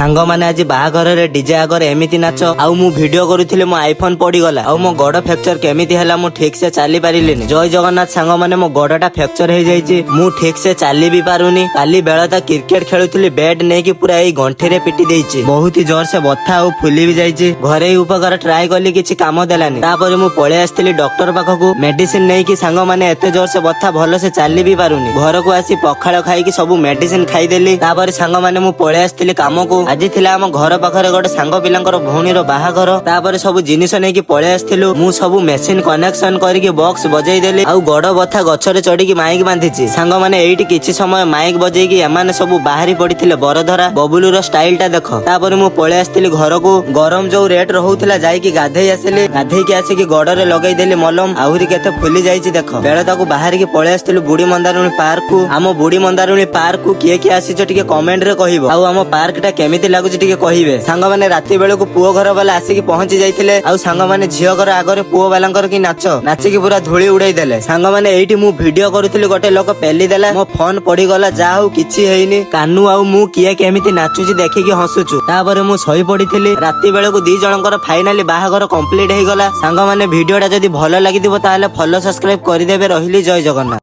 ସାଙ୍ଗମାନେ, ଆଜି ବାହାଘରରେ ଡିଜେ ଆଗରେ ଏମିତି ନାଚ। ଆଉ ମୁଁ ଭିଡିଓ କରୁଥିଲି, ମୋ ଆଇଫୋନ ପଡିଗଲା ଆଉ ମୋ ଗୋଡ ଫ୍ରାକ୍ଚର କେମିତି ହେଲା, ମୁଁ ଠିକ ସେ ଚାଲି ପାରିଲିନି। ଜୟ ଜଗନ୍ନାଥ ସାଙ୍ଗମାନେ, ମୋ ଗୋଡଟା ଫ୍ରାକ୍ଚର ହେଇଯାଇଛି, ମୁଁ ଠିକ ସେ ଚାଲି ବି ପାରୁନି। କାଲି ବେଳଟା କ୍ରିକେଟ ଖେଳୁଥିଲି, ବ୍ୟାଟ ନେଇକି ପୁରା ଏଇ ଗଣ୍ଠିରେ ପିଟି ଦେଇଛି। ବହୁତ ହି ଜୋର ସେ ବଥା ଆଉ ଫୁଲି ବି ଯାଇଛି। ଘରୋଇ ଉପକାର ଟ୍ରାଏ କଲି, କିଛି କାମ ଦେଲାନି। ତାପରେ ମୁଁ ପଳେଇ ଆସିଥିଲି ଡକ୍ଟର ପାଖକୁ ମେଡିସିନ ନେଇକି। ସାଙ୍ଗମାନେ, ଏତେ ଜୋର ସେ ବଥା, ଭଲସେ ଚାଲି ବି ପାରୁନି। ଘରକୁ ଆସି ପଖାଳ ଖାଇକି ସବୁ ମେଡିସିନ ଖାଇଦେଲି। ତାପରେ ସାଙ୍ଗମାନେ, ମୁଁ ପଳେଇ ଆସିଥିଲି କାମକୁ। ଆଜି ଥିଲା ଆମ ଘର ପାଖରେ ଗୋଟେ ସାଙ୍ଗ ପିଲାଙ୍କର ଭଉଣୀର ବାହାଘର। ତାପରେ ସବୁ ଜିନିଷ ନେଇକି ପଳେଇ ଆସିଥିଲୁ। ମୁଁ ସବୁ ମେସିନ କନେକ୍ସନ କରିକି ବକ୍ସ ବଜେଇ ଦେଲି ଆଉ ଗୋଡ ବଥା ଗଛରେ ଚଢିକି ମାଇକ ବାନ୍ଧିଛି। ସାଙ୍ଗମାନେ, ଏଇଠି କିଛି ସମୟ ମାଇକ ବଜେଇକି ଏମାନେ ସବୁ ବାହାରି ପଡିଥିଲେ ବରଧରା। ବବୁଲୁର ଷ୍ଟାଇଲ ଟା ଦେଖ। ତାପରେ ମୁଁ ପଳେଇ ଆସିଥିଲି ଘରକୁ। ଗରମ ଯୋଉ ରେଟ ରହୁଥିଲା, ଯାଇକି ଗାଧେଇ ଆସିଲି। ଗାଧେଇକି ଆସିକି ଗୋଡରେ ଲଗେଇଦେଲି ମଲମ, ଆହୁରି କେତେ ଫୁଲି ଯାଇଛି ଦେଖ। ବେଳ ତାକୁ ବାହାରିକି ପଳେଇ ଆସିଥିଲୁ ବୁଢୀ ମନ୍ଦାରୁଣୀ ପାର୍କ କୁ। ଆମ ବୁଢୀ ମନ୍ଦାରୁଣୀ ପାର୍କ କୁ କିଏ କିଏ ଆସିଛ, ଟିକେ କମେଣ୍ଟ ରେ କହିବ। ଆଉ ଆମ ପାର୍କ ଟା କେମିତି ଲାଗୁଛି, ଟିକେ କହିବେ। ସାଙ୍ଗମାନେ, ରାତି ବେଳକୁ ପୁଅ ଘର ବାଲା ଆସିକି ପହଞ୍ଚି ଯାଇଥିଲେ। ଆଉ ସାଙ୍ଗମାନେ, ଝିଅ ଘର ଆଗରେ ପୁଅ ବାଲାଙ୍କର କି ନାଚ, ନାଚିକି ପୁରା ଧୂଳି ଉଡେଇ ଦେଲେ। ସାଙ୍ଗମାନେ, ଏଇଠି ମୁଁ ଭିଡିଓ କରୁଥିଲି, ଗୋଟେ ଲୋକ ପେଲି ଦେଲା, ମୋ ଫୋନ ପଡିଗଲା। ଯାହା ହଉ କିଛି ହେଇନି। କାନୁ ଆଉ ମୁଁ କିଏ କେମିତି ନାଚୁଛି ଦେଖିକି ହସୁଛୁ। ତାପରେ ମୁଁ ଶୋଇ ପଡିଥିଲି। ରାତି ବେଳକୁ ଦି ଜଣଙ୍କର ଫାଇନାଲି ବାହାଘର କମ୍ପ୍ଲିଟ ହେଇଗଲା। ସାଙ୍ଗମାନେ, ଭିଡିଓ ଟା ଯଦି ଭଲ ଲାଗିଥିବ, ତାହେଲେ ଫଲୋ ସବସ୍କ୍ରାଇବ କରିଦେବେ। ରହିଲି, ଜୟ ଜଗନ୍ନାଥ।